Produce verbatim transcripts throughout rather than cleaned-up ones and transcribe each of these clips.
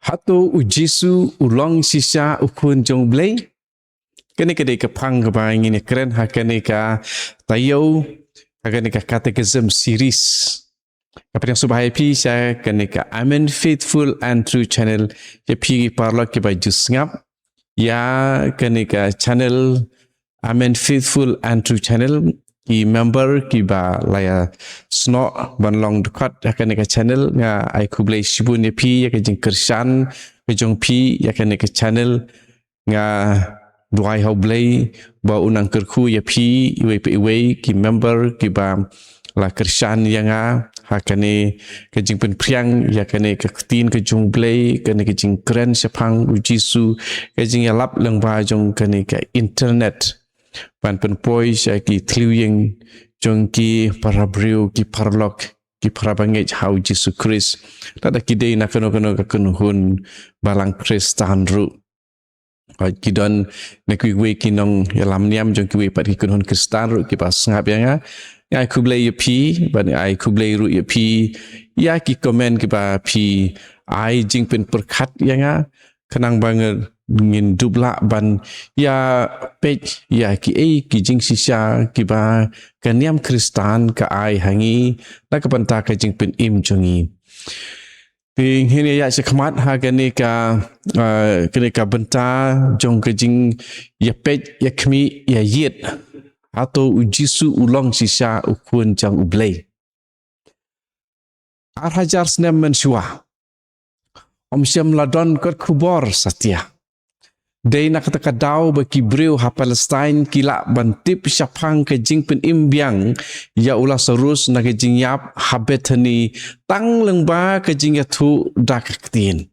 Hato u Jisu u long shisha u khun jong u Blei? Kane ka dei ka phang kaba ngin ïakren ha kane ka taïew, ha kane ka catechism series. Nga pdiang sngewbha ïa phi sha kane ka Amen Faithful and True Channel, ïa phi ki paralok kiba ju sngap ïa kane ka channel Amen Faithful and True Channel, ki member kiba la ïa snoh ban long dkhot ha kane ka channel, nga ai khublei shibun ïa phi ïa ka jingkyrshan ka jong phi ïa kane ka channel. Nga duwai ha u Blei ba un nang kyrkhu ïa phi iwei pa iwei ki member kiba la kyrshan ïa nga ha kane ka jingpynphriang ïa kane ka ktien ka jong u Blei, kane ka jingkren shaphang u Jisu, ka jingïalap lyngba jong kane ka internet ban pynpoi sha ki thliew ïing jong ki para briew, ki paralok, ki para bangeit ha u Jisu Khrist. Lada ki dei na kano kano ka kynhun balang Khristan ruh. Hooid, ki don na kiwei kiwei ki nongïalam niam jong kiwei pat ki kynhun Khristan ruh kiba sngap ïa nga. Nga ai khublei ïa phi bad nga ai khublei ruh ïa phi ïa ki comment kiba phi ai jingpynpyrkhat ïa nga, khnang ba nga ngin dup lah ban ïa peit ïa kiei ki jingshisha kiba ka niam Khristan ka ai ha ngi na ka bynta ka jingpynim jong ngi. Te ngin ïa ïaid shakhmat ha kane ka, ah, kane ka bynta jong ka jingïapeit, ïakhmih, ïaieit. Hato u Jisu u long shisha u khun jong u Blei? Ar hajar snem mynshuwa, ym shym la don kot khubor satia. Dei na kata ka daw ba ki briew ha Palestine ki lah ban tip shaphang ka jingpynim biang ïa u Lasarus na ka jingïap ha Bethany tang lyngba ka jingïathuh da ka ktien.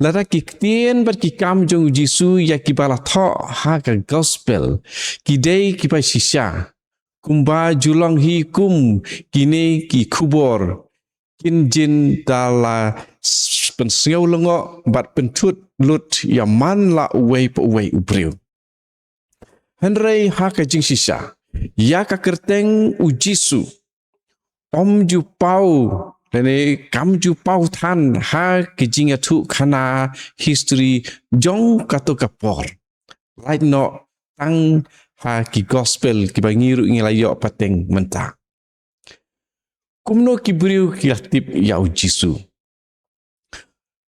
Lada ki ktien bad ki kam jong u Jisu ïa kiba la thoh ha ka gospel ki dei kiba shisha, kumba ju long hi kum kine ki khubor, kin jin da la s-, pynsngew lyngngoh bad pynthut lut ïa man la uwei pa uwei u briew. Hynrei ha ka jingshisha, ïa ka kyrteng u Jisu ym ju paw, lane kam ju paw than ha ka jingïathuhkhana history jong kato ka por. Lait noh tang ha ki gospel kiba ngi ruh ngi la ïoh pateng mynta. Kumno ki briew ki la tip ïa u Jisu?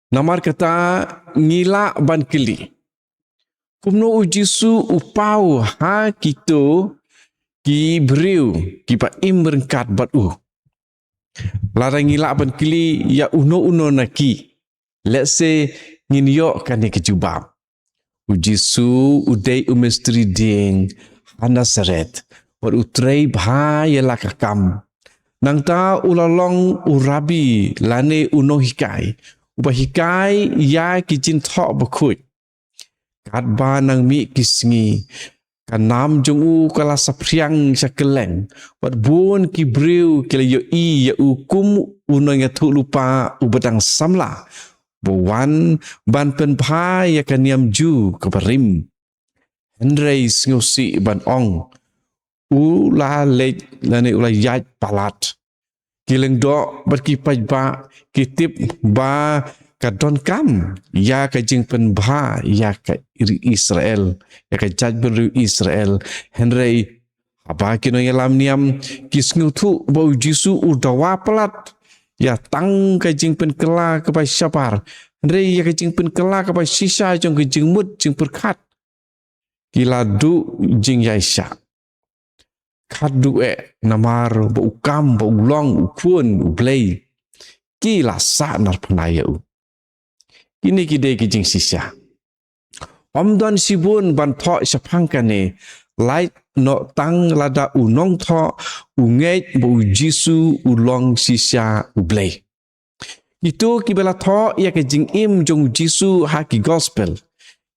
Namar kata ngi lah ban kylli, kumno u Jisu u paw ha kito ki briew kiba im ryngkat bad u? Lada ngi lah ban kylli ïa uno uno na ki, lehse ngin ïoh kane ka jubab. U Jisu u dei u mistri dieng ha Nasareth, bad u trei bha ïa la ka kam. Nangta u la long u rabi lane u nonghikai, uba hikai ïa ki jingthoh bakhuid. Katba nang mih ki sngi, ka nam jong u ka la saphriang sha kylleng, bad bun ki briew ki la ïohi ïa u kum u nongïathuhlypa uba dang samla, ba wan ban pynbha ïa ka niam Jiw kaba rim. Hynrei sngewsih ban ong, u la leit lane u la ïaid palat. Ki lyngdoh bad ki paidbah ki tip ba ka donkam ïa ka jingpynbha ïa ka ri Israel, ïa ka jaitbynriew Israel. Hynrei haba ki nongïalam niam ki sngewthuh ba u Jisu u dawa palat ïa tang ka jingpynkylla kaba shabar, hynrei ïa ka jingpynkylla kaba shisha jong ka jingmut jingpyrkhat, ki la duh jingïaishah. Khadduh eh namar ba u kam ba u long u khun u Blei, ki la sahnarphna ïa u. Kine ki dei ki jingshisha. Ym don shibun ban thoh shaphang kane, lait noh tang lada u nongthoh u ngeit ba u Jisu u long shisha u Blei. Kito kiba la thoh ïa ka jingim jong u Jisu ha ki gospel,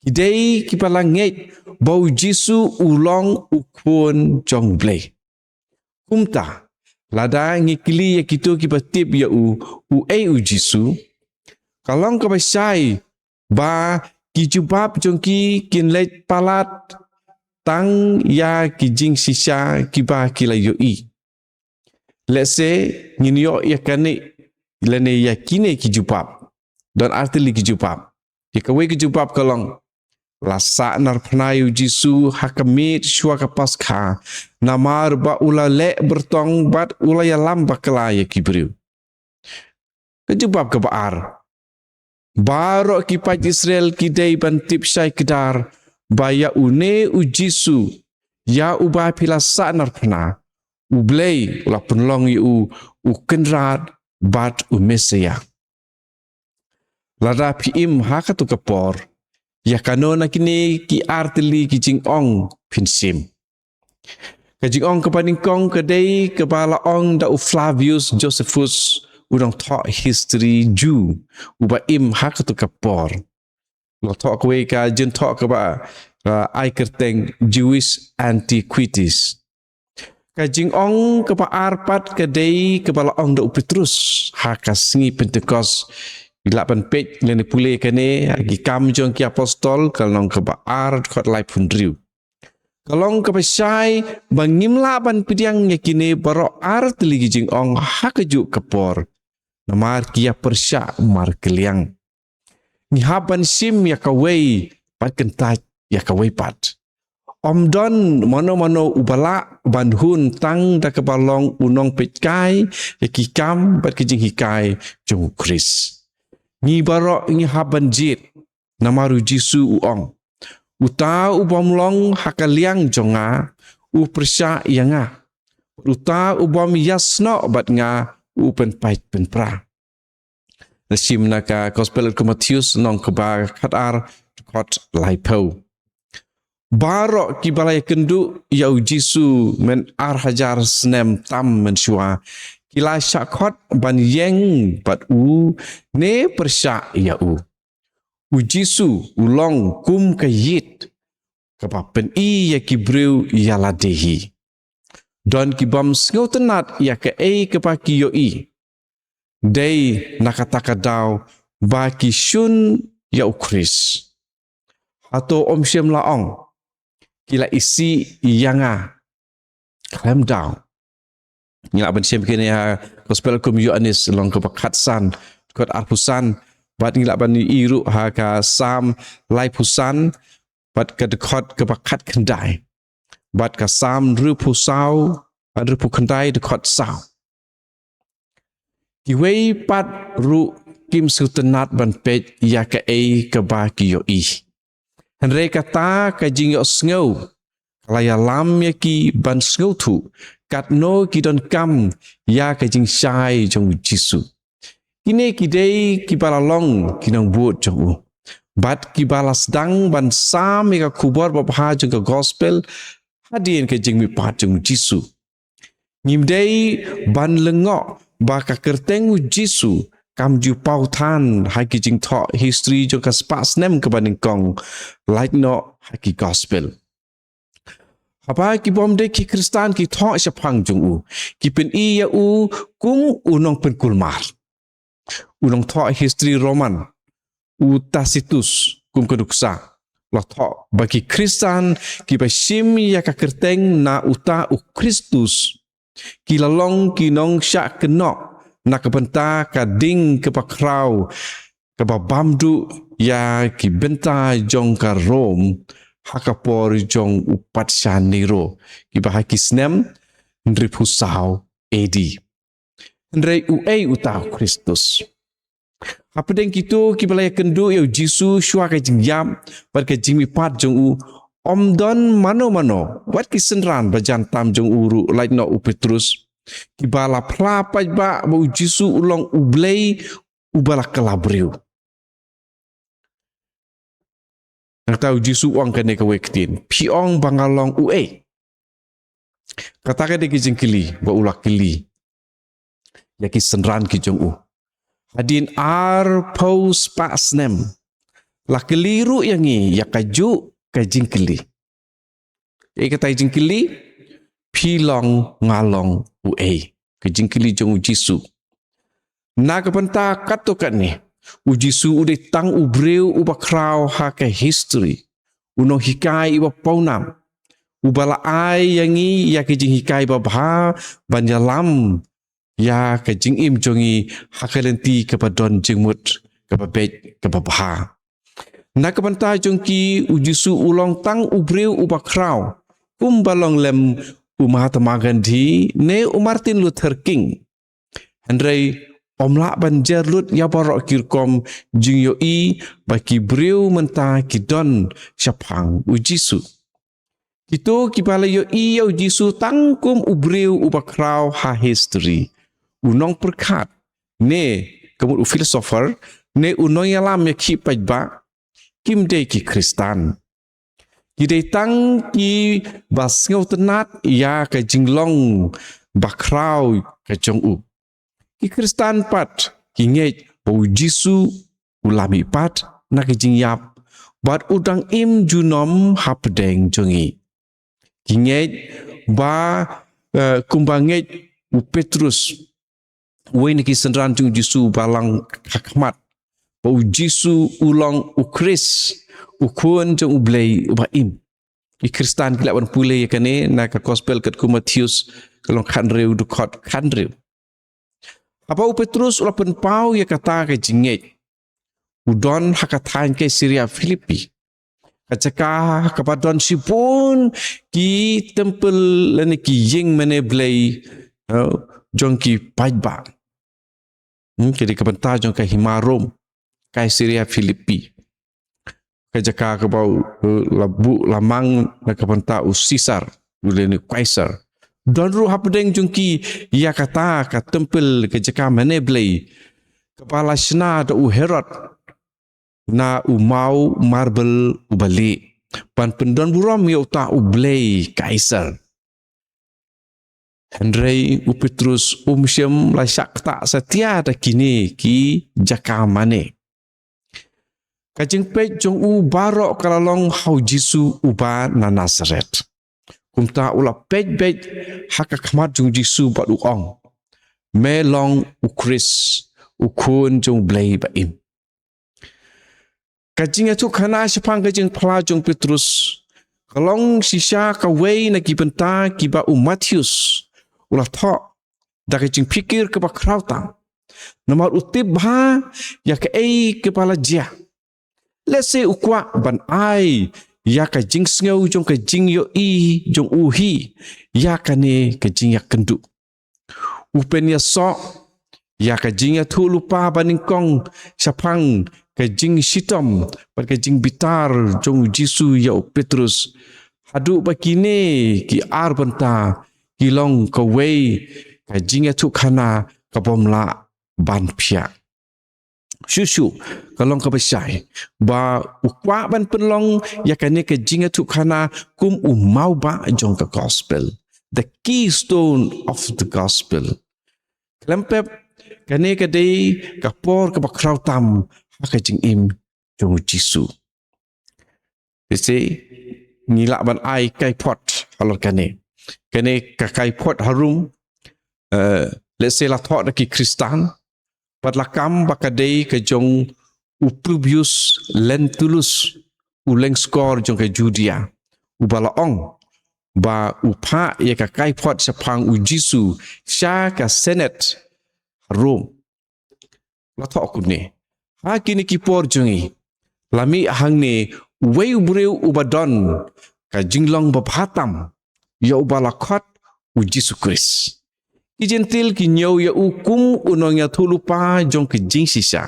ki dei kiba la ngeit ba u Jisu u long u khun jong u Blei. Kumta, lada ngi kylli ïa kito kiba tip ïa u, u ei u Jisu, ka long kaba shai ba ki jubab jong ki kin leit palat tang ïa ki jingshisha kiba ki la ïohi. Lehse ngin ïoh ïa kane lane ïa kine ki jubab. Don artylli ki jubab. Ïa kawei ka jubab ka long, la sahnarphna ïa u Jisu ha ka miet shuwa ka Paskha, namar ba u la leh byrtong bad u la ïalam bakla ïa ki briew. Ka jubab kaba ar, baroh ki paid Israel ki dei ban tip shai kdar ba ïa une u Jisu, ïa uba phi la sahnarphna, U Blei u la pynlong ïa u u Kynrad bad u Messaïah. Lada phi im ha kato ka por, ïa kano na kine ki artylli ki jingong phin shim? Ka jingong kaba nyngkong ka dei kaba la ong da u Flavius Josephus, u nongthoh history Jiw uba im ha kato ka por. La thoh kawei ka jingthoh kaba, uh, ai kyrteng Jewish Antiquities. Ka jingong kaba ar pat ka dei kaba la ong da u Petrus ha ka sngi Pentekost. Ngi lah ban peit lane pule kane ha Ki Kam jong ki Apostol, ka lynnong kaba ar, dkhot laiphew hynriew. Ka long kaba shai ba ngim lah ban pdiang ïa kine baroh artylli ki jingong ha kajuh ka por, namar ki ïa pyrshah markylliang. Ngi hap ban shim ïa kawei bad kyntait ïa kawei pat. Ym don mano mano uba lah ban hun tang da kaba long u nongpeitkai ïa ki kam bad ki jinghikai jong u Khrist. Ngi baroh ngi hap ban jied, namar u Jisu u ong, uta u bym long ha ka liang jong nga, u pyrshah ïa nga. Uta u bym ïasnoh bad nga, u pynpait pynpra. La shim na ka Gospel u Mathaios, lynnong kaba khatar, dkhot laiphew. Baroh kiba la ïakynduh ïa u Jisu myn ar hajar snem tam mynshuwa, ki la shah khot ban ïeng bad u ne pyrshah ïa u. U Jisu u long kum ka ïit kaba pyni ïa ki briew ïa lade hi. Don ki bym sngewtynnat ïa kaei kaba ki ïohi. Dei na kata ka daw ba ki shun ïa u Khrist. Hato ym shym la ong, ki la isih ïa nga khlem daw? Ngi lah ban shem kine ha Gospel kum u Ïoannis, lynnong kaba khatsan, dkhot arphew san, bad ngi lah ban ïohi ruh ha ka Salm laiphew san, bad ka dkhot kaba khatkhyndai, bad ka Salm hynriewphew saw, hynriewphew khyndai, dkhot saw. Kiwei pat ruh kim sngewtynnat ban peit ïa kaei kaba ki ïohi. Hynrei kata ka jingïohsngew ka la ïalam ïa ki ban sngewthuh katno ki donkam ïa ka jingshai jong u Jisu. Kine ki dei kiba la long ki nongbud jong u, bad kiba la sdang ban sam ïa ka khubor babha jong ka Gospel hadien ka jingmihpat jong u Jisu. Ngim dei ban lyngngoh ba ka kyrteng u Jisu kam ju paw than ha ki jingthoh history jong ka spah snem kaba nyngkong, lait noh ha ki Gospel. Haba ki bym dei ki Khristan ki thoh shaphang jong u, ki pyni ïa u kum u nongpynkulmar. U nongthoh history Roman, u Tacitus, kum ka nuksa, la thoh ba ki Khristan kiba shim ïa ka kyrteng na uta u Kristus, ki la long ki nongshah kynnoh na ka bynta ka ding kaba khraw kaba bam duh ïa ki bynta jong ka Rom ha ka por jong u Patsha Nero, kiba ha ki snem hynriewphew saw A D. Hynrei uei uta u Kristus? Hapdeng kito kiba la ïakynduh ïa u Jisu shuwa ka jingïap bad ka jingmihpat jong u, ym don mano mano, wat ki synran ba jan tam jong u ruh, lait noh u Petrus, kiba la phla paidbah ba u Jisu u long U Blei uba la kylla briew. Nangta u Jisu u ong kane kawei ka ktien, phi ong ba nga long uei? Kata ka dei ka jingkylli ba u la kylli ïa ki synran ki jong u. Hadien arphew spah snem, la kylli ruh ïa ngi ïa kajuh ka jingkylli. Ei kata ka jingkylli, phi long, nga long uei? Ka jingkylli jong u Jisu. Na ka bynta katto katne, u Jisu u dei tang u briew uba khraw ha ka history, u nonghikai uba pawnam, uba la ai ïa ngi ïa ka jinghikai babha ban ïalam ïa ka jingim jong ngi ha ka lynti kaba don jingmut, kaba beit kaba bha. Na ka bynta jong ki, u Jisu u long tang u briew uba khraw, kumba long lem u Mahatma Gandhi ne u Martin Luther King. Hynrei ym lah ban jer lut ïa baroh ki rukom jingïohi ba ki briew mynta ki don shaphang u Jisu. Kito kiba la ïohi ïa u Jisu tang kum u briew uba khraw ha history, u nongpyrkhat, ne ka mut u philosopher, ne u nongïalam ïakhih paidbah, kim dei ki Khristan. Ki dei tang kiba sngewtynnad ïa ka jinglong bakhraw ka jong u. Ki Khristan pat ki ngeit ba u Jisu u la mihpat na ka jingïap, bad u dang im junom hapdeng jong ngi. Ki ngeit ba, eh, kumba ngeit u Petrus, uwei na ki synran jong u Jisu ba lang ha khmat, ba u Jisu u long u Khrist, u Khun jong u Blei uba im. Ki Khristan ki lah ban pule ïa kane na ka Gospel katkum u Mathaios, ka lynnong khathynriew, dkhot khathynriew. Haba u Petrus u la pynpaw ïa kata ka jingngeit, u don ha ka thaiñ Kaisaria Philippi, ka jaka kaba don shibun ki temple lane ki ïing mane blei, eh, jong ki paidbah. Hmm, ka dei ka bynta jong ka hima Rom, Kaisaria Philippi. Ka jaka kaba, eh, la buh la mang na ka bynta u Sisar, u lane u Kaisar. Don ruh hapdeng jong ki ïa kata ka temple, ka jaka mane blei, kaba la shna da u Herod na u maw marbel uba lieh, ban pyndon burom ïa uta u blei Kaisar. Hynrei u Petrus um shym la shah ktah satia da kine ki jaka mane. Ka jingpeit jong u baroh ka la long ha u Jisu uba na Nasaret. Kumta u la peit beit ha ka khmat jong u Jisu bad u ong, "Me long u Khrist, u Khun jong u Blei ba im." Ka jingïathuhkhana shaphang ka jingphla jong u Petrus ka long shisha kawei na ki bynta kiba u Mathaios u la thoh da ka jingpynkhiah kaba khraw tam. Namar u tip bha ïa kaei kaba la jia. Lehse u kwah ban ai ïa ka jingsngew jong ka jingïohi jong u hi ïa kane ka jingïakynduh. U pynïasoh ïa ka jingïathuhlypa banyngkong shaphang ka jingshitom bad ka jingbitar jong u Jisu ïa u Petrus. Haduh ba kine ki ar bynta ki long kawei ka jingïathuhkhana kabym lah ban phiah. Shuh shuh, ka long kaba shai ba u kwah ban pynlong ïa kane ka jingïathuhkhana kum u mawbah jong ka gospel, the keystone of the gospel. Khlem pep, kane ka dei ka por kaba khraw tam ha ka jingim jong u Jisu. Te ngi lah ban ai kaiphod halor kane. Kane ka kaiphod harum, eh, lehse la thoh da ki Khristan, bad la kam ba ka dei ka jong u Publius Lentulus, u lyngskor jong ka Judea, uba la ong ba u phah ïa ka kaiphod shaphang u Jisu sha ka Senate ha Rom. La thoh kumne: Ha kine ki por jong ngi, la mih hangne uwei u briew uba don ka jinglong babha tam ïa uba la khot u Jisu Khrist. Ki Jentil ki ñiew ïa u kum u nongïathuhlypa jong ka jingshisha,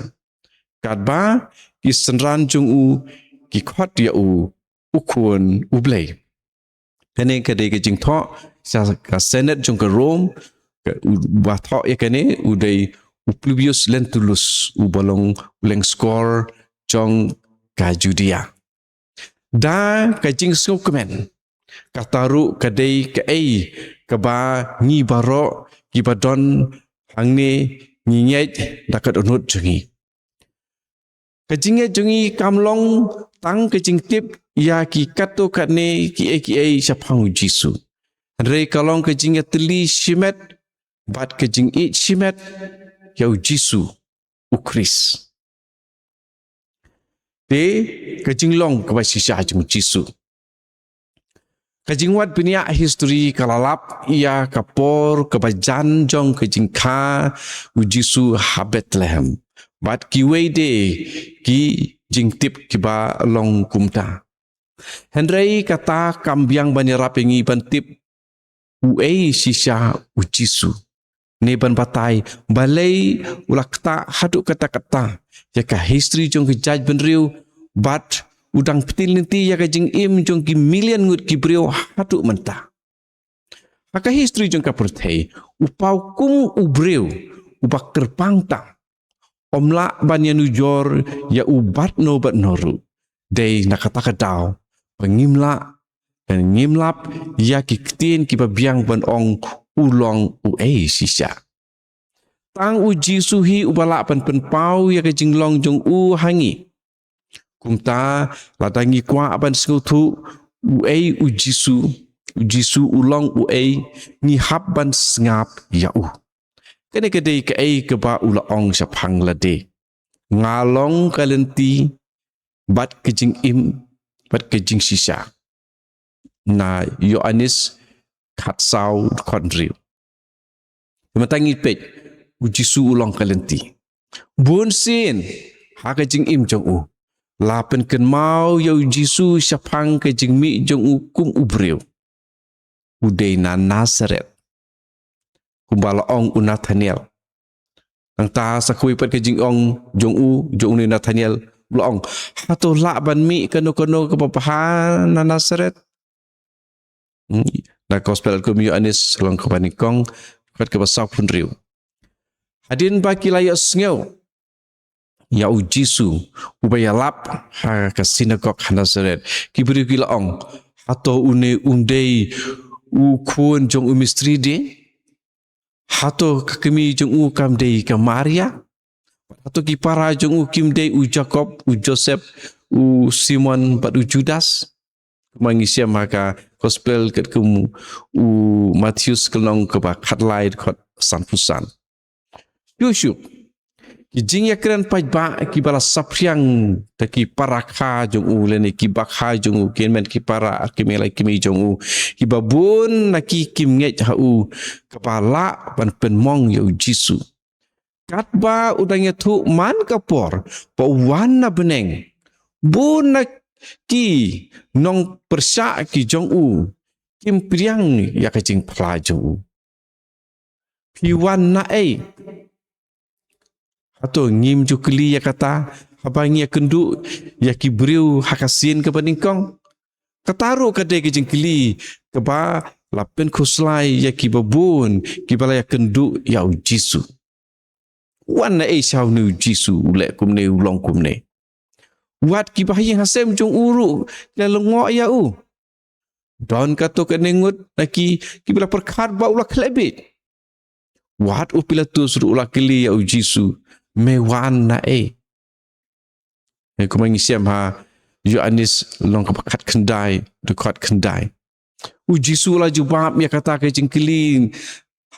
katba ki synran jong u ki khot ïa u u Khun u Blei. Kane ka dei ka jingthoh sha ka Senate jong ka Rom, ka, uba thoh ïa kane u dei u Publius Lentulus, uba long u lyngskor jong ka Judea. Da ka jingsngewkmen, kata ruh ka dei kaei kaba ngi baroh kiba don hangne ngi ngeit da ka dohnud jong ngi. Ka jingngeit jong ngi kam long tang ka jingtip ïa ki katto katne kiei kiei shaphang u Jisu, hynrei ka long ka jingïatylli shimet bad ka jingïeit shimet ïa u Jisu u Khrist. Te ka jinglong kaba shisha jong u Jisu. Ka jingwad bniah history ka la lap ïa ka por kaba jan jong ka jingkha u Jisu ha Bethlehem, bad kiwei de ki jingtip kiba long kumta. Hynrei kata kam biang ban ïarap ïa ngi ban tip uei shisha u Jisu, ne ban batai balei u la ktah haduh katta katta ïa ka history jong ka jaitbynriew bad u dang pynti lynti ïa ka jingim jong ki million ngut ki briew haduh mynta. Ha ka history jong ka pyrthei, u paw kum u briew uba kyrpang tam um lah ban ïanujor ïa u bad no bad no ruh. Dei na kata ka daw ba ngim lah, ngim lap ïa ki ktien kiba biang ban ong u long uei shisha. Tang u Jisu hi uba lah ban pynpaw ïa ka jinglong jong u ha ngi. Kumta, lada ngi kwah ban sngewthuh uei u Jisu, u Jisu u long uei, ngi hap ban sngap ïa u. Kane ka dei kaei kaba u la ong shaphang lade: Nga long ka lynti bad ka jingim bad ka jingshisha. Na Ïoannis khatsaw dkhot hynriew. Te mynta ngi peit, u Jisu u long ka lynti. Bun sien ha ka jingim jong u la pynkynmaw ïa u Jisu shaphang ka jingmih jong u kum u briew. U dei na Nasareth, kumba la ong u Nathaniel. Nangta sa kawei pat ka jingong jong u, jong u Nathaniel, u la ong, hato lah ban mih kano kano kaba bha na Nasareth? Hmm, na Gospel kum u Ïoannis lynnong kaba nyngkong, dkhot kaba sawphew hynriew. Hadien ba ki la ïohsngew ïa u Jisu uba ïalap ha ka synagog ha Nasareth, ki briew ki la ong, hato une um dei u khun jong u mistri de? Hato ka kmie jong u kam dei ka Maria? Hato ki para jong u kim dei u Jakob, u Joseph, u Simon bad u Judas? Kumba ngi shem ha ka Gospel katkum u Mathaios ka lynnong kaba khatlai, dkhot sanphew san. Shuh shuh, ki jingïakren paidbah kiba la saphriang da ki para kha jong u lane ki bakha jong u, ki hynmen ki para, ki mei la ki mei jong u, kiba bun na ki kim ngeit ha u, kaba lah ban pynmong ïa u Jisu. Katba u dang ïathuh man ka por ba u wan na bneng, bun na ki nongpyrshah ki jong u kim pdiang ïa ka jingphla jong u. Phi wan na ei? Hato ngim ju kylli ïa kata haba ngi ïakynduh ïa ki briew ha ka sien kaba nyngkong? Kata ruh ka dei ka jingkylli kaba la pynkhuslai ïa kiba bun kiba la ïakynduh ïa u Jisu. Wan na ei sha une u Jisu, u leh kumne, u long kumne? Wat kiba ha ïing ha sem jong u ruh ki la lyngngoh ïa u. Don katto katne ngut na ki kiba la pyrkhat ba u la khleh bieit. Wat u Pilatus ruh u la kylli ïa u Jisu, me wan na ei? Kumba ngi shem ha Ïoannis lynnong kaba khatkhyndai, dkhot khyndai. U Jisu u la jubab ïa kata ka jingkylli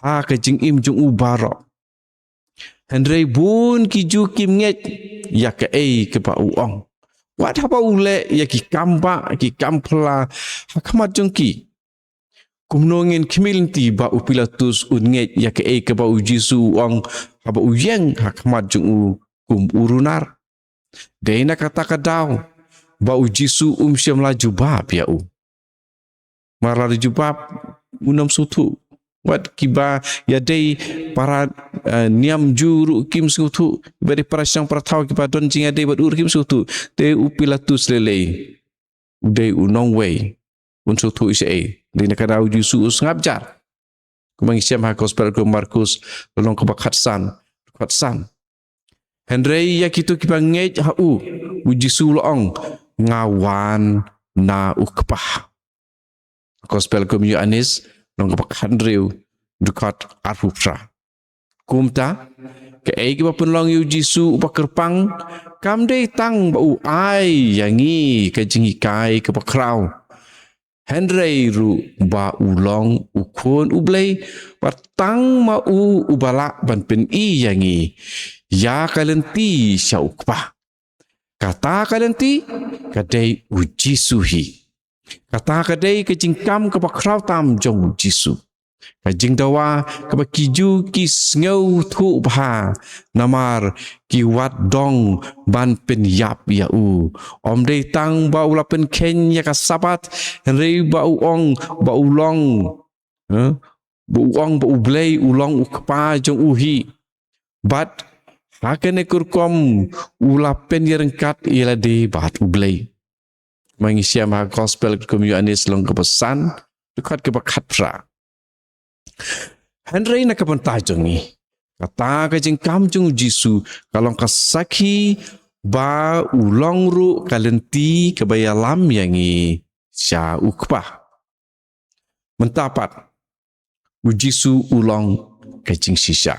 ha ka jingim jong u baroh. Hynrei bun ki Jiw kim ngeit ïa kaei kaba u ong, wat haba u leh ïa ki kam bah, ki kam phylla ha khmat jong ki. Kumno ngin khmih lynti ba u Pilatus un ngeit ïa kaei kaba u Jisu u ong haba u ïeng ha khmat jong u kum u runar? Dei na kata ka daw ba u Jisu um shym la jubab ïa u. Namar lada jubab, un ym sngewthuh. Wat kiba ïadei para, eh, niam Jiw ruh kim sngewthuh, kiba dei para shnong para thaw kiba don jingïadei bad u ruh kim sngewthuh. Te u Pilatus lei lei u dei u nongwei, un sngewthuh shaei? Dei na ka daw u Jisu u sngap jar. Kumba ngi shem ha Gospel katkum u Markus, lynnong kaba khatsan, khatsan. Hynrei ïa kito kiba ngeit ha u, u Jisu u la ong, nga wan na u Kpa. Gospel katkum u Ïoannis, lynnong kaba khathynriew, dkhot arphew phra. Kumta, kaei kaba pynlong ïa u Jisu uba kyrpang, kam dei tang ba u ai ïa ngi ka jinghikai kaba khraw, hynrei ruh ba u long u Khun u Blei, bad tang ma u uba lah ban pyni ïa ngi ïa ka lynti sha u Kpa. Kata ka lynti ka dei u Jisu hi. Kata ka dei ka jingkam kaba khraw tam jong u Jisu. Ka jingdawa kaba ki Jiw ki sngewthuh bha, namar ki wad dong ban pynïap ïa u. Ym dei tang ba u la pynkheiñ ïa ka Sabbath, hynrei ba u ong ba u long, eh, ba u ong ba U Blei u long u Kpa jong u hi. Bad ha kane ka rukom u la pynïaryngkat ïa lade bad U Blei. Ma ngi shem ha Gospel kum Ïoannis lynnong kaba san, dkhot kaba khatphra. Hynrei na ka bynta jong ngi, kata ka jingkam jong U Jisu ka long ka sakhi ba u long ruh ka lynti kaba ïalam ïa ngi sha U Kpa. Mynta pat, U Jisu u long ka jingshisha.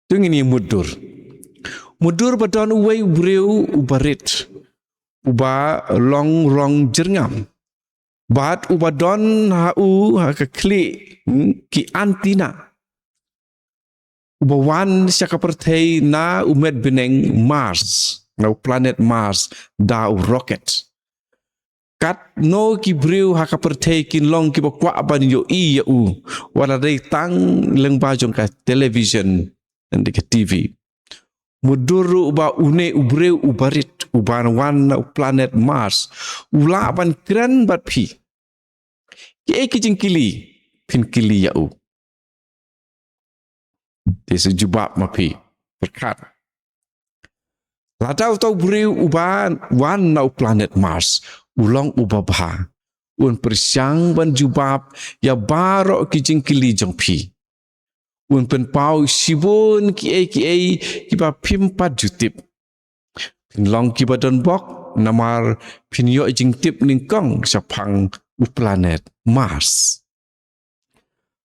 To ngin ïa mutdur. Mutdur ba don uwei u briew uba rit, uba long rong jyrngam. Bad uba don ha u ha ka khlieh, hmm, ki antenna. Uba wan sha ka pyrthei na u met bneng Mars, na u planet Mars, da u rocket. Katno ki briew ha ka pyrthei kin long kiba kwah ban ïohi ïa u, wat la dei tang lyngba jong ka television, lane ka T V. Mutdur ruh ba une u briew uba rit, uba wan na u planet Mars, u lah ban kren bad phi. Kiei ki jingkylli phin kylli ïa u? Te sa jubab ma phi. Pyrkhat. Lada uta u briew uba wan na u planet Mars u long uba bha, un pyrshang ban jubab ïa baroh ki jingkylli jong phi. Un pynpaw shibun kiei kiei kiba phim pat ju tip. Phin long kiba donbok namar phin ïoh jingtip nyngkong shaphang u planet Mars.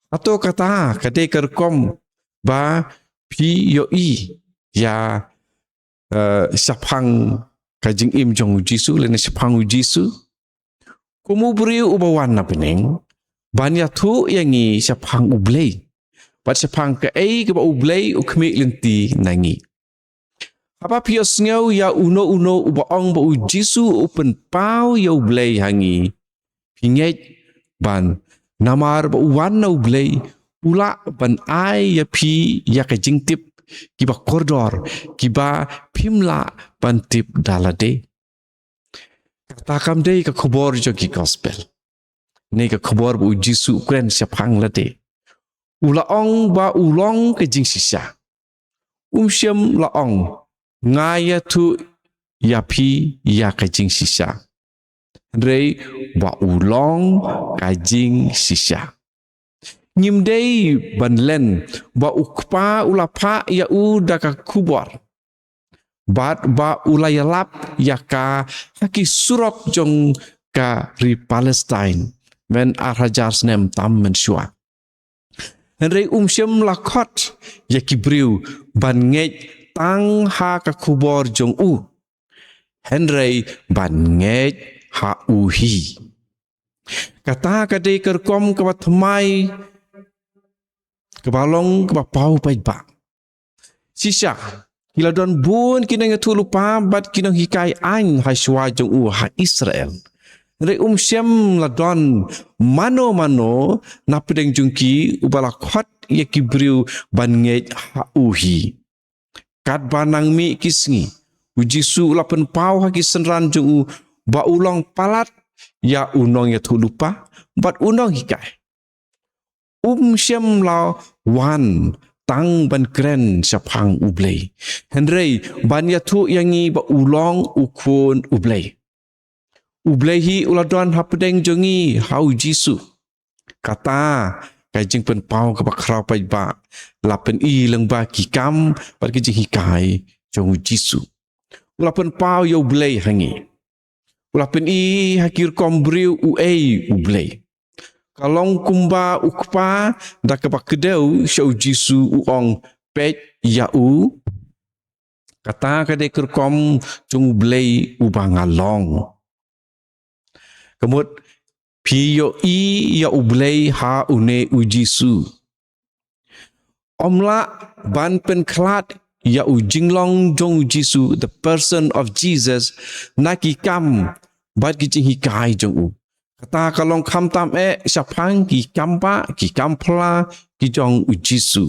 Hato kata ka dei ka rukom ba phi ïohi ïa, eh, shaphang ka jingim jong U Jisu, lane shaphang U Jisu? Kum u briew uba wan na bneng ban ïathuh ïa ngi shaphang U Blei bad shaphang kaei kaba U Blei u khmih lynti na ngi. Haba phi ïohsngew ïa uno uno uba ong ba U Jisu u pynpaw ïa U Blei ha ngi, phi ngeit ban, namar ba u wan na U Blei, u lah ban ai ïa phi ïa ka jingtip kiba kordor, kiba phim lah ban tip da lade. Kata kam dei ka khubor jong ki Gospel, ne ka khubor ba U Jisu u kren shaphang lade. U la ong ba u long ka jingshisha. Um shym la ong, nga ïathuh ïa phi ïa ka jingshisha. Hynrei ba u long ka jingshisha. Ngim dei ban len ba U Kpa u la phah ïa u da ka khubor, bad ba u la ïalap ïa ka ha ki surok jong ka ri Palestine myn ar hajar snem tam mynshuwa. Hynrei um shym la khot ïa ki briew ban ngeit tang ha ka khubor jong u, hynrei ban ngeit ha u hi. Kata ka dei ka rukom kaba thymmai, kaba long kaba paw paidbah. Shisha, ki la don bun ki nongïathuhlypa bad ki nonghikai aiñ ha shuwa jong u ha Israel. Hynrei um shym la don mano mano na pdeng jong ki uba la khot ïa ki briew ban ngeit ha u hi. Katba nang mih ki sngi, U Jisu u la pynpaw ha ki synran jong u ba u long palat ïa u nongïathuhlypa bad u nonghikai. Um shym la wan tang ban kren shaphang U Blei, hynrei ban ïathuh ïa ngi ba u long u Khun U Blei. U Blei hi u la don ha pdeng jong ngi ha U Jisu. Kata ka jingpynpaw kaba khraw paidbah la pyni lyngba ki kam bad ki jinghikai jong U Jisu. U la pynpaw ïa U Blei ha ngi. U la pyni ha ki rukom briew uei U Blei. Ka long kumba U Kpa da kaba kdew sha U Jisu u ong, peit ïa u. Kata ka dei ka rukom jong U Blei uba nga long. Ka mut phi ïohi ïa U Blei ha une U Jisu. Ym lah ban pynkhlad ïa u jinglong jong U Jisu, the person of Jesus, na ki kam bad ki jinghikai jong u. Kata ka long khamtam eh shaphang ki kambah, ki kamphylla, ki jong u Jisu.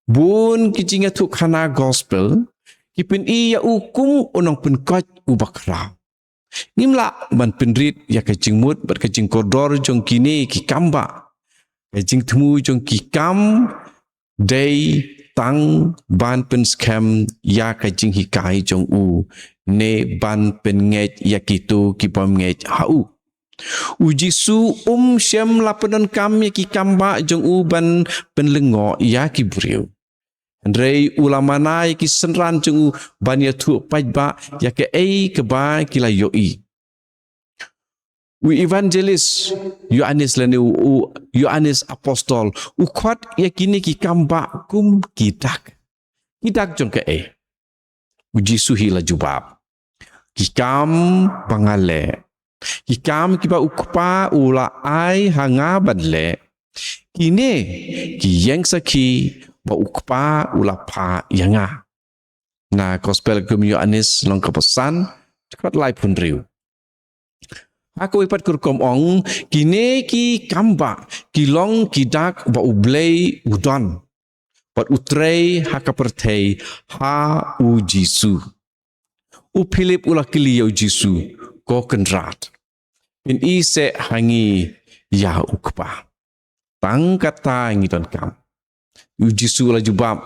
Bun ki jingïathuhkhana gospel ki pyni ïa u kum u nongpynkoit uba khraw. Ngim lah ban pynrit ïa ka jingmut bad ka jingkordor jong kine ki kambah. Ka jingthmu jong ki kam dei tang ban pynskhem ïa ka jinghikai jong u, ne ban pynngeit ïa kito ki bym ngeit ha u. U Jisu um shym la pyndonkam ïa ki kambah jong u ban pynlyngngoh ïa ki briew. Hynrei u la mana ïa ki synran jong u ban ïathuh paidbah ïa kaei kaba ki la ïohi. U evangelist Ïoannis lane u, u Ïoannis apostol u khot ïa kine ki kambah kum ki dak. Ki dak jong kaei? U Jisu hi la jubab, ki kam ba nga leh, ki kam kiba u Kpa u la ai ha nga ban leh, kine ki ïeng sakhi ba u Kpa u la phah ïa nga. Na gospel kum u Ïoannis lynnong kaba san, dkhot laiphew hynriew. Ha kawei pat ka rukom ong, kine ki kambah ki long ki dak ba U Blei u don bad u trei ha ka pyrthei ha u Jisu. U Philip u la kylli ïa u Jisu, ko Kynrad, pyni seh ha ngi ïa u Kpa. Tang kata ngi donkam. U Jisu u la jubab,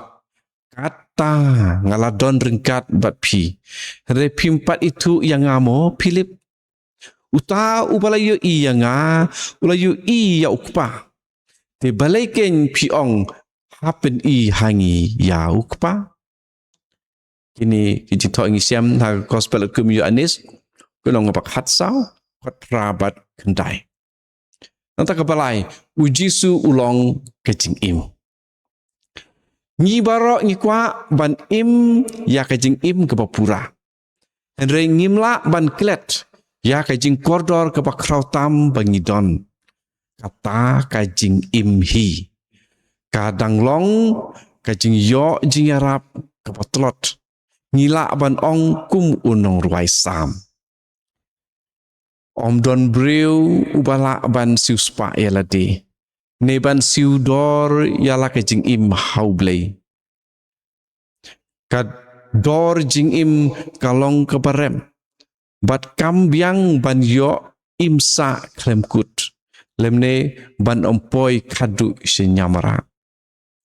kata nga la don ryngkat bad phi, hynrei phim pat ithuh ïa nga mo Philip? Uta uba la ïohi ïa nga u la ïohi ïa u Kpa. Te balei keiñ phi ong, ha pyni ha ngi ïa u Kpa? Kine ki jingthoh ngi shem ha gospel kum u Ïoannis, ka lynnong ba khatsaw, dkhot phra bad khyndai. Nangta kaba lai, u Jisu u long ka jingim. Ngi baroh ngi kwah ban im ïa ka jingim kaba pura. Hynrei ngim lah ban klet ïa ka jingkordor kaba khraw tam ba ngi don. Kata ka jingim hi ka dang long ka jingïoh jingïarap kaba tlot. Ngi lah ban ong kum u nongrwai Salm, ym don briew uba lah ban siewspah ïa lade, ne ban siew dor ïa la ka jingim ha U Blei. Ka dor jingim ka long kaba rem, bad kam biang ban ïoh im sah khlem kut, lymne ban ym poi khadduh sha niamra.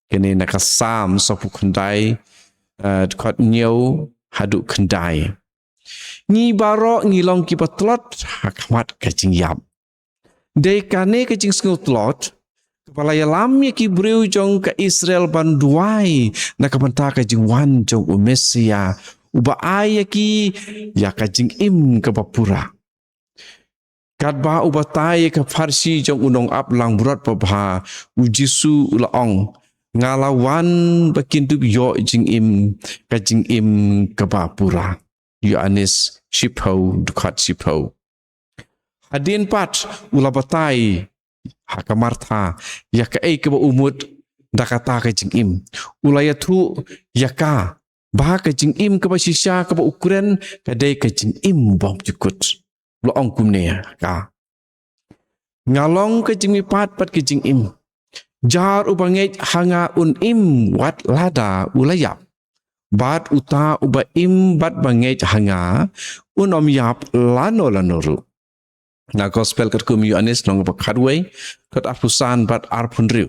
Kane na ka Salm sawphew khyndai, eh, dkhot hynñiew haduh khyndai. Ngi baroh ngi long kiba tlot ha khmat ka jingïap. Dei kane ka jingsngewtlot kaba la ïalam ïa ki briew jong ka Israel ban duwai na ka bynta ka jingwan jong u Messiah, uba ai ïa ki ïa ka jingim kaba pura. Katba u batai ïa ka pharshi jong u nongaplangbrot babha, u Jisu u la ong, nga la wan ba kin dup ïoh jingim, ka jingim kaba pura. Ïoannis shiphew, dkhot shiphew. Hadien pat u la batai ha ka Martha ïa kaei kaba u mut da kata ka jingim. U la ïathuh ïa ka ba ka jingim kaba shisha kaba u kren ka dei ka jingim bymjukut. U la ong kumne ha ka, nga long ka jingmihpat bad ka jingim. Jar uba ngeit ha nga un im wat lada u la ïap. Bad uta uba im bad ba ngeit ha nga un ym ïap lano lano ruh. Na gospel katkum u Ïoannis lynnong ba khatwei, dkhot arphew san bad arphew hynriew.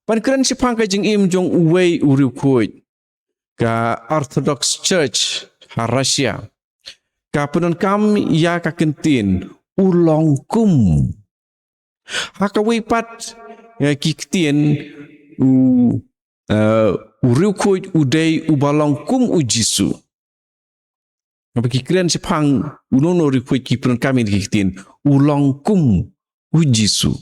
Ban kren shaphang ka jingim jong uwei u riewkhuid, ka Orthodox Church ha Russia ka pyndonkam ïa ka kyntien u long kum. Ha kawei pat, eh, ki ktien u, eh, u riewkhuid u dei uba long kum u Jisu. Haba ki kren shaphang uno uno u riewkhuid ki pyndonkam ïa ki ktien u long kum u Jisu.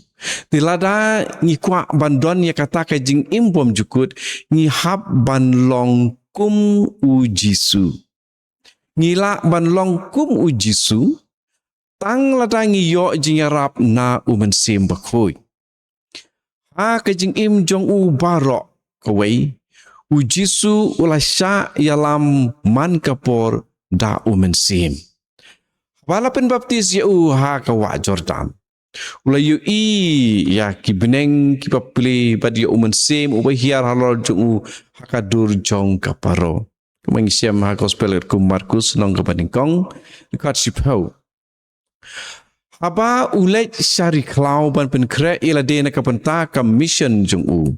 Te lada ngi kwah ban don ïa kata ka jingim bymjukut, ngi hap ban long kum u Jisu. Ngi lah ban long kum u Jisu tang lada ngi ïoh jingïarap na u Mynsiem Bakhuid. Ha ka jingim jong u baroh kawei, u Jisu u la shah ïalam man ka por da u Mynsiem. Haba la pynbaptis ïa u ha ka wah Jordan, u la ïohi ïa ki bneng kiba plie bad ïa u Mynsiem uba hiar halor jong u ha ka dur jong ka Paro. Kumba ngi shem ha Gospel katkum u Markus lynnong kaba nyngkong, dkhot shiphew. Haba u leit sha ri khlaw ban pynkhreh ïa lade na ka bynta ka mission jong u,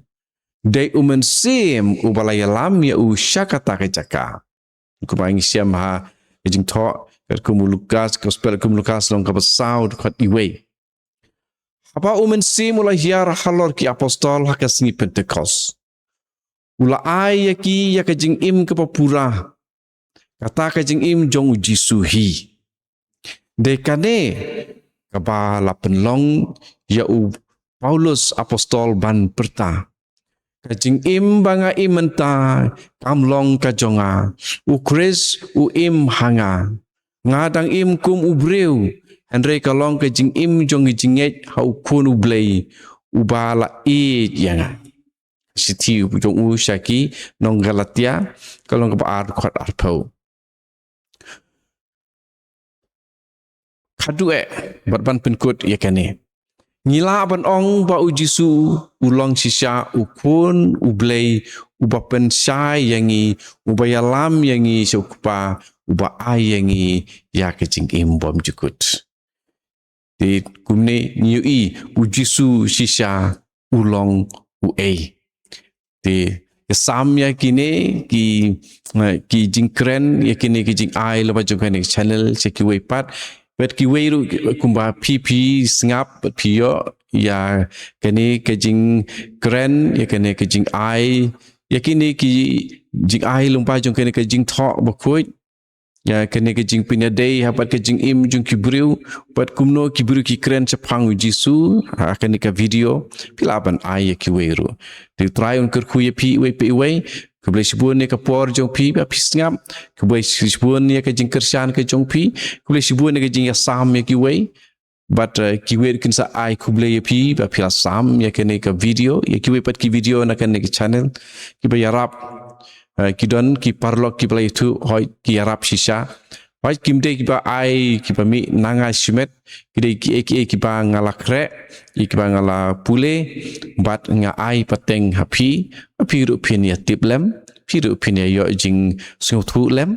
dei u Mynsiem uba la ïalam ïa u sha kata ka jaka. Kumba ngi shem ha ka Jingthoh katkum u Lukas, Gospel katkum u Lukas lynnong kaba saw, dkhot iwei. Haba u Mynsiem u la hiar halor ki apostol ha ka sngi Pentekost, u la ai ïa ki ïa ka jingim kaba pura, kata ka jingim jong u Jisu hi. Dei kane kaba la pynlong ïa u Paulus apostol ban pyrta: Ka jingim ba nga im mynta kam long ka jong nga, u Khrist u im ha nga. Nga dang im kum u briew, hynrei ka long ka jingim jong ka jingngeit ha u Khun u Blei uba la ïeit ïa nga. Shithi jong u sha ki nong Galatia, ka lynnong kaba ar, dkhot arphew. Khatduh eh, bad ban pynkut ïa kane, ngi lah ban ong ba u Jisu u long shisha u Khun u Blei, uba pynshai ïa ngi, uba ïalam ïa ngi sha u Kpa, uba ai ïa ngi ïa ka jingim bymjukut. Te kumne ngi ïohi u Jisu shisha u long uei. Te ïasam ïa kine ki, eh, ki jingkren, ïa kine ki jingai lyngba jong kane ka channel sha kiwei pat. Bad kiwei ruh kumba phi phi sngap bad phi ïoh ïa kane ka jingkren, ïa kane ka jingai, ïa kine ki jingai lyngba jong kane ka Jingthoh Bakhuid, ïa kane ka jingpynïadei ha bad ka jingim jong ki briew, bad kumno ki briew ki kren shaphang u Jisu ha kane ka video. Phi lah ban ai ïa kiwei ruh. Te u Trai un kyrkhu ïa phi iwei pa iwei. Khublei shibun ïa ka por jong phi ba phi sngap. Khublei shibun ïa ka jingkyrshan ka jong phi. Khublei shibun ïa ka jingïasam ïa kiwei. Bad, eh, kiwei ruh kin sa ai khublei ïa phi ba phi la sam ïa kane ka video, ïa kiwei pat ki video na kane ka channel. Kiba ïarap, eh, ki don ki paralok kiba la ïathuh, hooid ki ïarap shisha. Hooid kim dei kiba ai kiba mih na nga shimet, ki dei kiei kiei kiba nga la khreh, ïa kiba nga la pule, bad nga ai pateng ha phi, ba phi ruh phin ïa tip lem, phi ruh phin ïa ïoh jingsngewthuh lem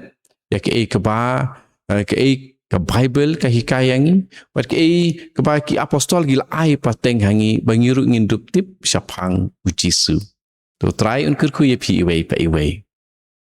ïa kaei kaba, eh, kaei ka Baibl ka hikai ïa ngi, bad kaei kaba ki apostol ki la ai pateng ha ngi, ba ngi ruh ngin dup tip shaphang u Jisu. To u Trai un kyrkhu ïa phi iwei pa iwei.